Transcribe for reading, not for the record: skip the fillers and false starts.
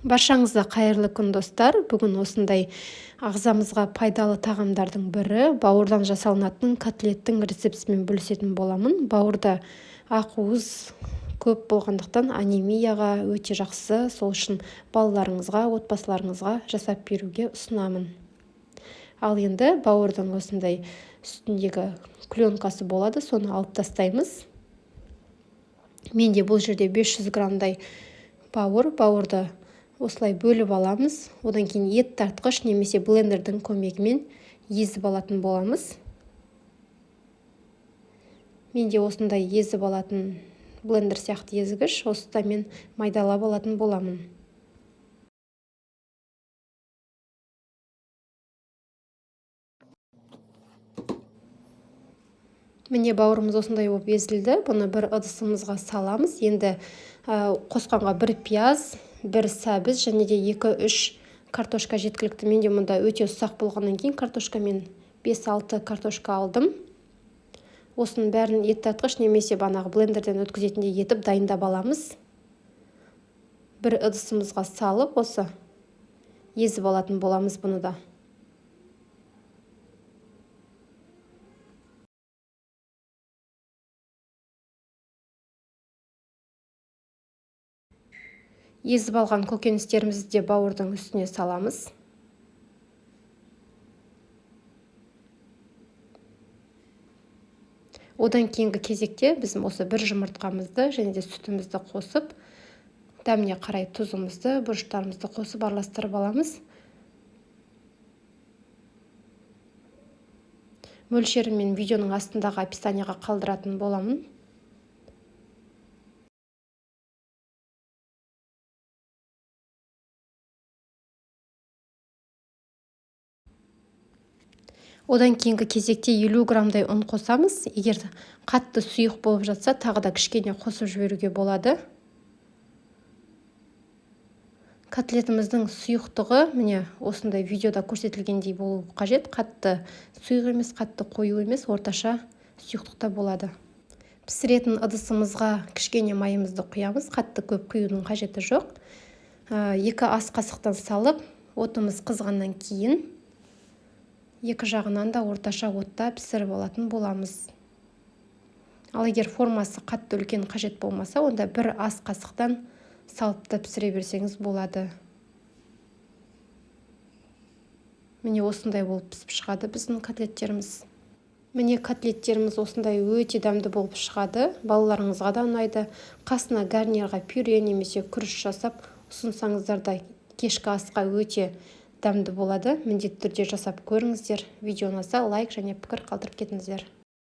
Баршаңызға қайырлы күн, достар! Бүгін осындай ағзамызға пайдалы тағамдардың бірі бауырдан жасалынатын котлеттің рецептісімен бөлісетін боламын. Бауырда ақуыз көп болғандықтан, анемияға өте жақсы. Сол үшін балаларыңызға, отбасыларыңызға жасап беруге ұсынамын. Ал енді бауырдың осындай үстіндегі пленкасы болады, соны алып тастаймыз. Менде бұл жерде 500 граммдай бауыр. Бауырды осылай бөліп аламыз. Одан кейін ет тартқыш немесе блендердің көмегімен езіп алатын боламыз. Менде осындай езіп алатын блендер сияқты езгіш, осыда мен майдалап алатын боламын. Міне, бауырымыз осындай болып езілді. Бұны бір ыдысымызға саламыз. Енді қосқанға бір пияз, бір сәбіз және де 2-3 картошка жеткілікті. Менде мұнда өте ұсақ болғаннан кейін картошка, мен 5-6 картошка алдым. Осының бәрін ет тартқыш немесе банағы блендерден өткізетіндей етіп дайындап аламыз. Бір ыдысымызға салып, осы езіп алатын боламыз бұны да. Езіп алған көкөністерімізді де бауырдың үстіне саламыз. Одан кейінгі кезекте біз осы бір жұмыртқамызды және де сүтімізді қосып, дәміне қарай тұзымызды, бұрыштарымызды қосып араластырып аламыз. Мөлшерін мен видеоның астындағы описанияға қалдыратын боламын. Одан кейінгі кезекте 50 граммдай ұн қосамыз. Егер қатты сұйық болып жатса, тағы да кішкене қосып жіберуге болады. Котлетіміздің сұйықтығы міне осындай видеода көрсетілгендей болу қажет. Қатты сұйық емес, қатты қою емес, орташа сұйықтықта болады. Пісіретін ыдысымызға кішкене майымызды құямыз. Қатты көп құюдың қажеті жоқ. 2 ас қасықтан салып, отымыз қызғаннан кейін екі жағынан да орташа отта пісіріп алатын боламыз. Ал егер формасы қатты үлкен қажет болмаса, онда бір ас қасықтан салып та пісіре берсеңіз болады. Міне, осындай болып пісіп шығады біздің котлеттеріміз. Міне, котлеттеріміз осындай өте дәмді болып шығады. Балаларыңызға да ұнайды. Қасына гарнирға пюре немесе күріш жасап ұсынсаңыздар да, кешкі асқа өте дәмді болады. Міндетті түрде жасап көріңіздер. Видео ұнаса, лайк және пікір қалдырып кетіңіздер.